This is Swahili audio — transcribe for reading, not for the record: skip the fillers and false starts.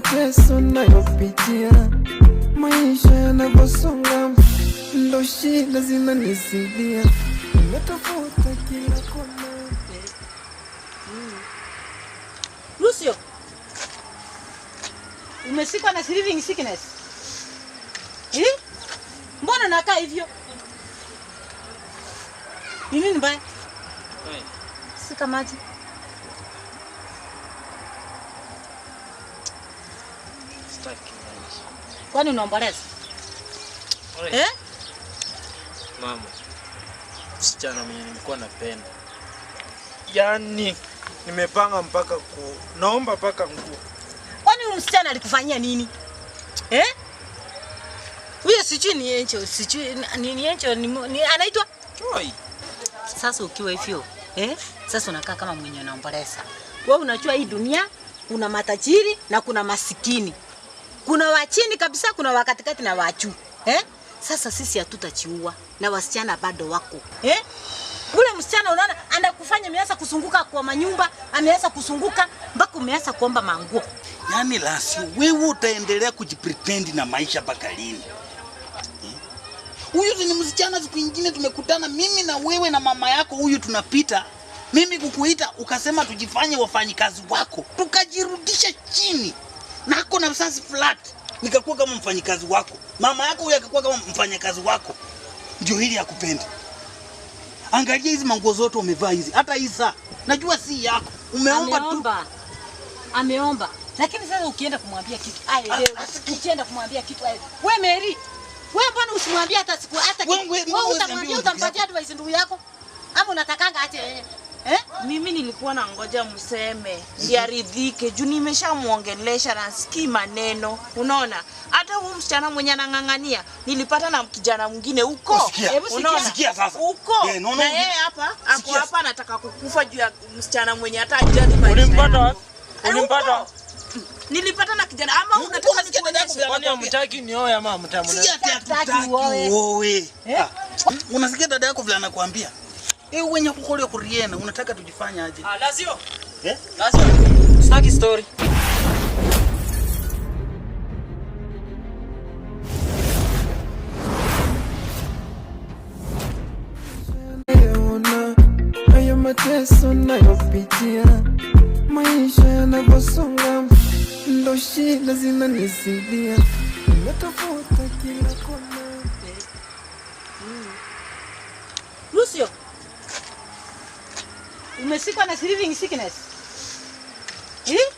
Mateso nayopitia, maisha yanavyosonga, ndo shida zinanizidia, nimetafuta kila kona. Lucio, umeshikwa na sleeping sickness? Eh? Mbona unakaa hivyo? Ni nini mbaya? Sika maji. Sitaki maji. Kwani unaomboleza? Eh? Mama, msichana mwenye nilikuwa napenda, yaani nimepanga mpaka ku naomba mpaka nguo. Kwani huyu msichana alikufanyia nini? Eh? Huyo sijui ni Encho, sijui ni Encho ni anaitwa Joy. Sasa ukiwa hivyo, eh? Sasa unakaa kama mwenye unaomboleza. Wewe unajua hii dunia kuna matajiri na kuna masikini. Kuna wa chini kabisa, kuna wa katikati na wa juu. Eh? Sasa sisi hatutachiua na wasichana bado wako. Eh? Ule msichana unaona anakufanya ameanza kuzunguka kwa manyumba, ameanza kuzunguka mpaka umeanza kuomba manguo. Yaani Lasio, wewe utaendelea kujipretend na maisha mpaka lini? Huyu ni msichana, siku nyingine tumekutana mimi na wewe na mama yako huyu, tunapita mimi kukuita ukasema tujifanye wafanyikazi wako, tukajirudisha chini nako na sasa flat, nikakuwa kama mfanyikazi wako, mama yako huyu akakuwa kama mfanyakazi wako, ndio hili akupende. Angalia hizi manguo zote umevaa hizi, hata hii saa najua si yako, umeomba tu. Ameomba. Ameomba. Lakini sasa ukienda kumwambia kitu aelewe. Ukienda kumwambia kitu aelewe. We Mary, we mbona usimwambie hata siku hata kitu? Wewe- Wewe wewe utamwambia usiambie utampatia advice ndugu yako? Ama unatakanga ache yeye? Eh? Mimi nilikuwa na ngoja mseme ndiye aridhike juu nimeshamuongelesha na sikii maneno. Unaona, hata huyu msichana mwenye anang'ang'ania nilipata na kijana mwingine huko. Sikia, Hebu sikia. Unaona? Sikia sasa. Huko Eh, naona na huyu- yeye hapa ako Sikia. hapa anataka kukufa juu ya msichana mwenye hata ajali maisha Ulimpata yako. wapi? Ulimpata Huko. wapi? Nilipata na kijana ama Huko unataka unasikia dada yako nikuonyeshe? vile Kwani hamtaki nioe ama hamtaki? Si ati Hatutaki hatutaki uoe. uoe. Ah, unasikia dada yako vile anakuambia? Eh, wenye kukolea kuriena unataka tujifanye aje? Ah, Lazio. Eh? Lazio. Sitaki story. Ona hayo mateso nayopitia, maisha yanavyosonga, ndo shida zinanizidia, nimetafuta kila kona. Lucio, umeshikwa na sleeping sickness? Eh?